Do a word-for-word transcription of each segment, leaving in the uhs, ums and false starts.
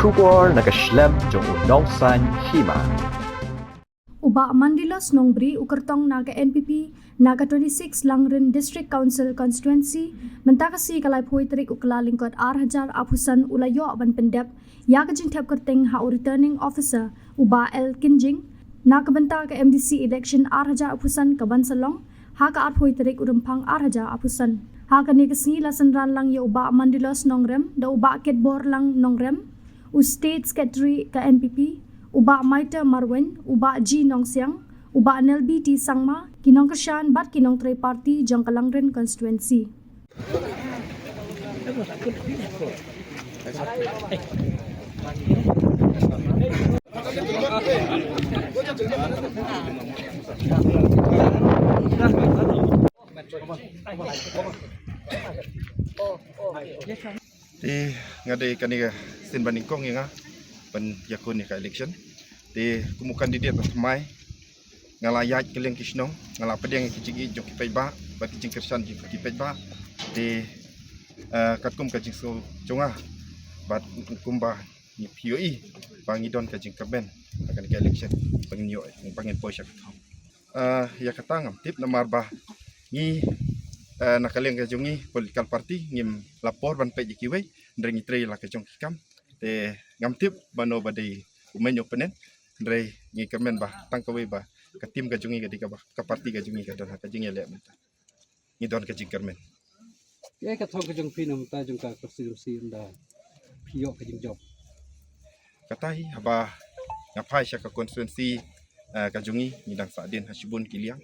Khubor na ka shlem jong u nongsan hima. U Bah Mandilos Nongbri u kyrtong na ka N P P na ka twenty-six Langrin District Council Constituency mynta ka sngi ka laiphew tarik u Kyllalyngkot ar hajar arphew san u la ïoh ban pyndep ïa ka jingthep kyrteng ha u Returning Officer u Bah L Kynjing na ka bynta ka M D C election ar hajar arphew san ka ban sa long ha ka arphew tarik u Rymphang ar hajar arphew san. Ha kane ka sngi la synran lang ïa u Bah Mandilos Nongrem da u Bah Kitborlang Nongrem, u State Secretary ka N P P, u Bah Maita Marwein, u Bah G Nongsiang, u Bah Nelbi T Sangma, ki nongkyrshan bad ki nongtrei party jong ka Langrin Constituency. Te nga dei kane ka sien ba nyngkong ïa nga ban ïakun ïa ka election. Te kum u candidate ba thymmai nga la ïaid kylleng ki shnong, nga la pdiang ïa ki jingïeit jong ki paidbah bad ki jingkyrshan jong ki paidbah. Te eh, katkum ka jingsngew jong nga bad kumba ngi phi ïohi ba ngi don ka jingkyrmen ha kane ka election ba ngin ïoh ba ngin poi sha ka thong. Eh, ïa kata ngam tip namar ba ngi eh, na ka liang ka jong ngi political party ngim la por ban peit ïa kiwei, hynrei ngi trei la ka jong ki kam. Te ngam tip ba no ba dei u main opponent, hynrei ngi kyrmen ba tang kawei ba ka team ka jong ngi ka dei kaba ka party ka jong ngi ka don ha ka jingïaleh mynta. Ngi don ka jingkyrmen. Ïa ka thong ka jong phi na mynta jong ka constituency ynda phi ïoh ka jingjop. Kata hi haba nga phai sha ka constituency eh, ka jong ngi ngi dang sah dien ha shibun ki liang,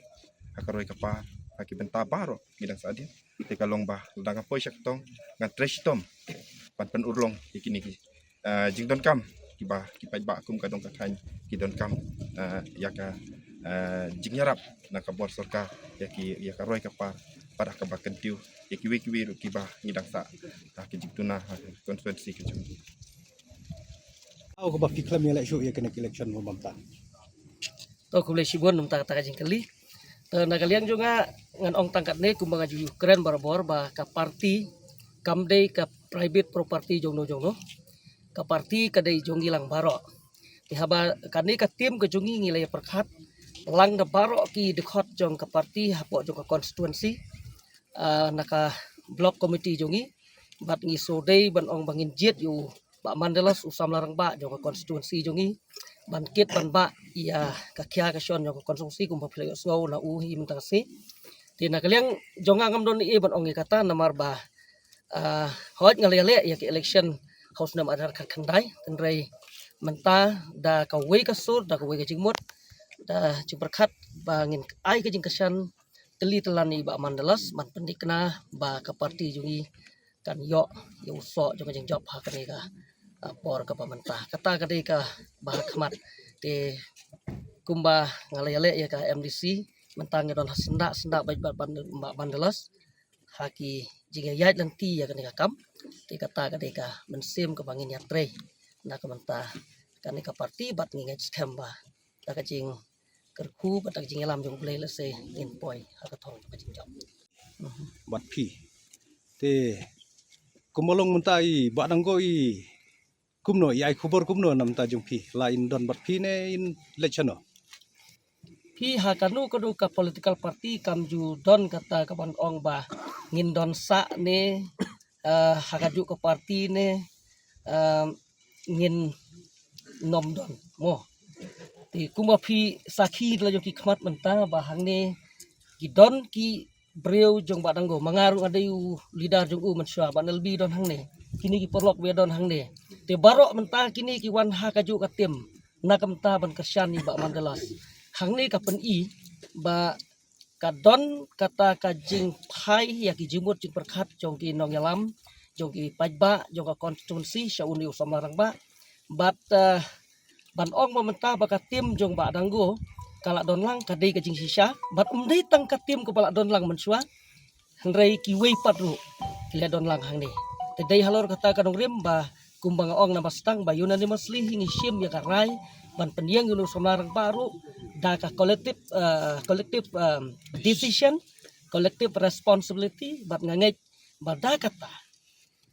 ha ka roi ka par, ha ki bynta baroh ngi dang sah dien. Te ka long ba lada nga poi sha ka thong ngan trei shitom ban pynurlong ïa kine ki eh, jingdonkam kiba ki paidbah kum ka dong ka thaiñ ki donkam eh, ïa ka eh, jingïarap na ka bor sorkar ïa ki ïa ka roi ka par, bad ha kaba kyntiew ïa kiwei kiwei ruh kiba ngi dang sah ha ki jingduna ha ka constituency ka jong ngi. Aw kaba phi khlem ïaleh shuh ïa kane ka election mo mynta. To khublei shibun mynta kata ka jingkylli. To na ka liang jong nga ngan ong tang katne kumba nga ju kren barabor ba ka party kam dei ka private property jong no jong no. Ka party ka dei jong ngi lang baroh. Te haba kane ka team ka jong ngi ngi la ïa pyrkhat lang da baroh ki dkhot jong ka party hapoh jong ka constituency ah, na ka block committee jong ngi bad ngi shu dei ban ong ba ngin jied ïa u Bah Mandilos u samla rangbah jong ka constituency jong ngi ban kit ban bah ïa ka khia ka shon jong ka constituency kumba phi la ïohsngew na u hi mynta ka sngi. Te na ka liang jong nga ngam don ei ban ong ïa kata namar ba ah, hooid nga la ïaleh ïa ka election ha u snem ar hajar khatkhyndai, hynrei mynta da kawei ka sur da kawei ka jingmut da jingpyrkhat ba ngin ai ka jingkyrshan tylli tyllan ïa i Bah Mandilos ban pynthikna ba ka party jong ngi kan ïoh ïa u soh jong ka jingjop ha kane ka ah, por kaba mynta. Kata ka dei kaba ha khmat. Te kumba nga la ïaleh ïa ka M D C mynta ngi don ha syndah syndah bad Bah Mandilos ha ki jingïaid lynti ïa kane ka kam. Te kata ka dei ka mynsiem kaba ngin ïatrei na ka bynta kane ka party bad ngi ngeit skhem ba da ka jingkyrkhu bad da ka jingïalam jong U Blei lehse ngin poi ha ka thong ka jingjop. Bad phi te kumba long mynta i Bah Danggo i kumno i ai khubor kumno na bynta jong phi, la in don bad phi ne in leit shano? Phi ha kano kano ka political party kam ju don kata ka ban ong ba ngin don sah ne eh, ha kajuh ka party ne eh, ngin nym don mo. Te kumba phi sakhi la jong ki khmat mynta ba hangne ki don ki briew jong Bah Danggo, ma nga ruh nga dei u leader jong u mynshuwa, Bah Nelbi don hangne, kine ki paralok ba don hangne. Te baroh mynta kine ki wan ha kajuh ka team na ka bynta ban kyrshan ïa i Bah Mandilos. Hangne ka pyni ba ka don kata ka jingphai ïa ki jingmut jingpyrkhat jong ki nongïalam jong ki paidbah jong ka constituency sha une u samla rangbah. Bad eh, ban ong ba mynta ba ka team jong Bah Danggo ka la don lang ka dei ka jingshisha bad ym dei tang ka team kaba la don lang mynshuwa, hynrei kiwei pat ruh ki la don lang hangne. Te dei halor kata ka nongrim ba kumba nga ong na ba sdang ba unanimously hi ngi shim ïa ka rai ban pynïeng ïa u samla rangbah ruh da ka collective eh, collective eh, decision, collective responsibility bad nga ngeit ba da kata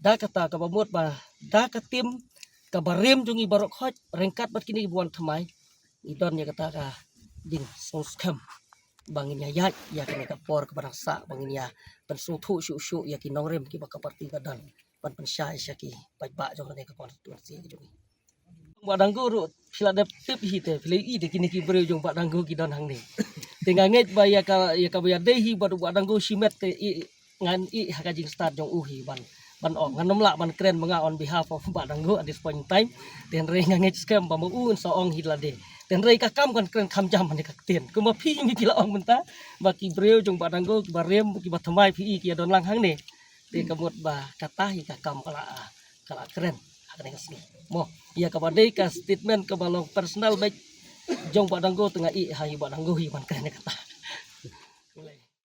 da kata kaba mut ba da ka team kaba rem jong ngi baroh khoit ryngkat bad kine kiba wan thymmai, ngi don ïa kata ka jingsngewskhem ba ngin ïa ïaid ïa kane ka por kaba dang sah, ba ngin ïa pynsngewthuh shuh shuh ïa ki nongrim kiba ka party ka don ban pynshai sha ki paidbah jong kane ka constituency ka jong ngi. Bah Danggo ruh phi la dep tip hi te, phi la ïohi de kine ki briew jong Bah Danggo ki don hangne. Te nga ngeit ba ïa ka, ïa kaba ïadei hi bad Bah Danggo shimet te i, ngan ïeh ha ka jingstad jong u hi ban, ban ong. Ngan ym lah ban kren ma nga on behalf of Bah Danggo at this point in time. Te hynrei nga ngeit skhem ba ma u un sa ong hi lade. Te hynrei ka kam kan kren kham jam ha kane ka ktien. Kumba phi hi phi la ong mynta ba ki briew jong Bah Danggo kiba rem, kiba thymmai phi i ki ïa don lang hangne. Te ka mut ba kata hi ka kam ka la, ka la kren ha kane ka sngi. Mo, ïa kaba dei ka statement kaba long personal beit jong Bah Danggo te nga ïeh ha i Bah Danggo hi ban kren ïa kata.